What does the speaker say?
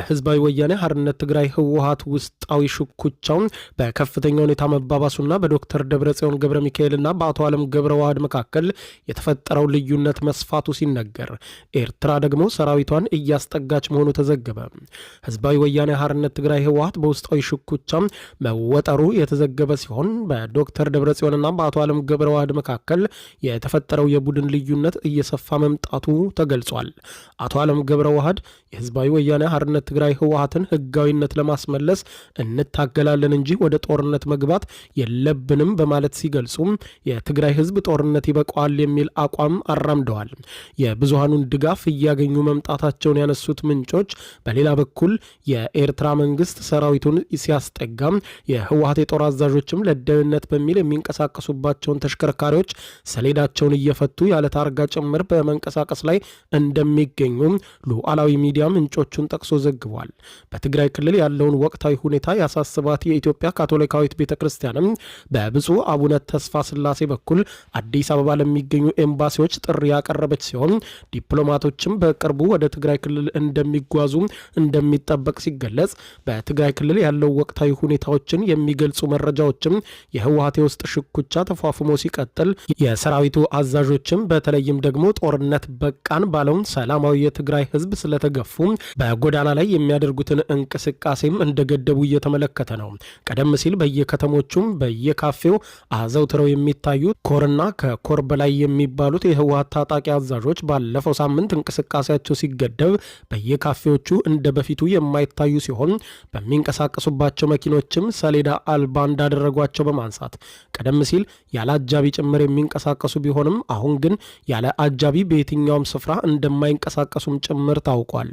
ህዝባዊ ወያኔ ሓርነት ትግራይ ህወሀት ውስጣዊ ሽኩቻውን በከፍተኛ ሁኔታ መባባሱና በዶክተር ደብረጽዮን ገብረ ሚካኤልና በአቶ አለም ገብረ ዋህድ መካከል የተፈጠረው ልዩነት መስፋቱ ሲነገር፣ ኤርትራ ደግሞ ሰራዊቷን እያስጠጋች መሆኑ ተዘገበ። ህዝባዊ ወያኔ ሓርነት ትግራይ ህወሀት በውስጣዊ ሽኩቻ መወጠሩ የተዘገበ ሲሆን፣ በዶክተር ደብረጽዮንና በአቶ አለም ገብረ ዋህድ መካከል የተፈጠረው የቡድን ልዩነት እየሰፋ መምጣቱ ተገልጿል። አቶ አለም ገብረ ዋህድ የህዝባዊ ወያኔ ሓርነት ትግራይ ህወሀትን ህጋዊነት ለማስመለስ እንታገላለን እንጂ ወደ ጦርነት መግባት የለብንም በማለት ሲገልጹ፣ የትግራይ ህዝብ ጦርነት ይበቃዋል የሚል አቋም አራምደዋል። የብዙሃኑን ድጋፍ እያገኙ መምጣታቸውን ያነሱት ምንጮች፣ በሌላ በኩል የኤርትራ መንግስት ሰራዊቱን ሲያስጠጋም የህወሀት የጦር አዛዦችም ለደህንነት በሚል የሚንቀሳቀሱባቸውን ተሽከርካሪዎች ሰሌዳቸውን እየፈቱ ያለ ታርጋ ጭምር በመንቀሳቀስ ላይ እንደሚገኙ ሉዓላዊ ሚዲያ ምንጮቹን ጠቅሶ ዘግቧል። በትግራይ ክልል ያለውን ወቅታዊ ሁኔታ ያሳስባት የኢትዮጵያ ካቶሊካዊት ቤተ ክርስቲያንም በብፁዕ አቡነ ተስፋ ስላሴ በኩል አዲስ አበባ ለሚገኙ ኤምባሲዎች ጥሪ ያቀረበች ሲሆን፣ ዲፕሎማቶችም በቅርቡ ወደ ትግራይ ክልል እንደሚጓዙ እንደሚጠበቅ ሲገለጽ፣ በትግራይ ክልል ያለው ወቅታዊ ሁኔታዎችን የሚገልጹ መረጃዎችም የህወሀት የውስጥ ሽኩቻ ተፏፍሞ ሲቀጥል፣ የሰራዊቱ አዛዦችም በተለይም ደግሞ ጦርነት በቃን ባለውን ሰላማዊ የትግራይ ህዝብ ስለተገፉ በጎዳና ላይ የሚያደርጉትን እንቅስቃሴም እንደገደቡ እየተመለከተ ነው። ቀደም ሲል በየከተሞቹም በየካፌው አዘውትረው የሚታዩ ኮርና ከኮር በላይ የሚባሉት የህወሀት ታጣቂ አዛዦች ባለፈው ሳምንት እንቅስቃሴያቸው ሲገደብ በየካፌዎቹ እንደ በፊቱ የማይታዩ ሲሆን፣ በሚንቀሳቀሱባቸው መኪኖችም ሰሌዳ አልባ እንዳደረጓቸው በማንሳት፣ ቀደም ሲል ያለ አጃቢ ጭምር የሚንቀሳቀሱ ቢሆንም አሁን ግን ያለ አጃቢ በየትኛውም ስፍራ እንደማይንቀሳቀሱም ጭምር ታውቋል።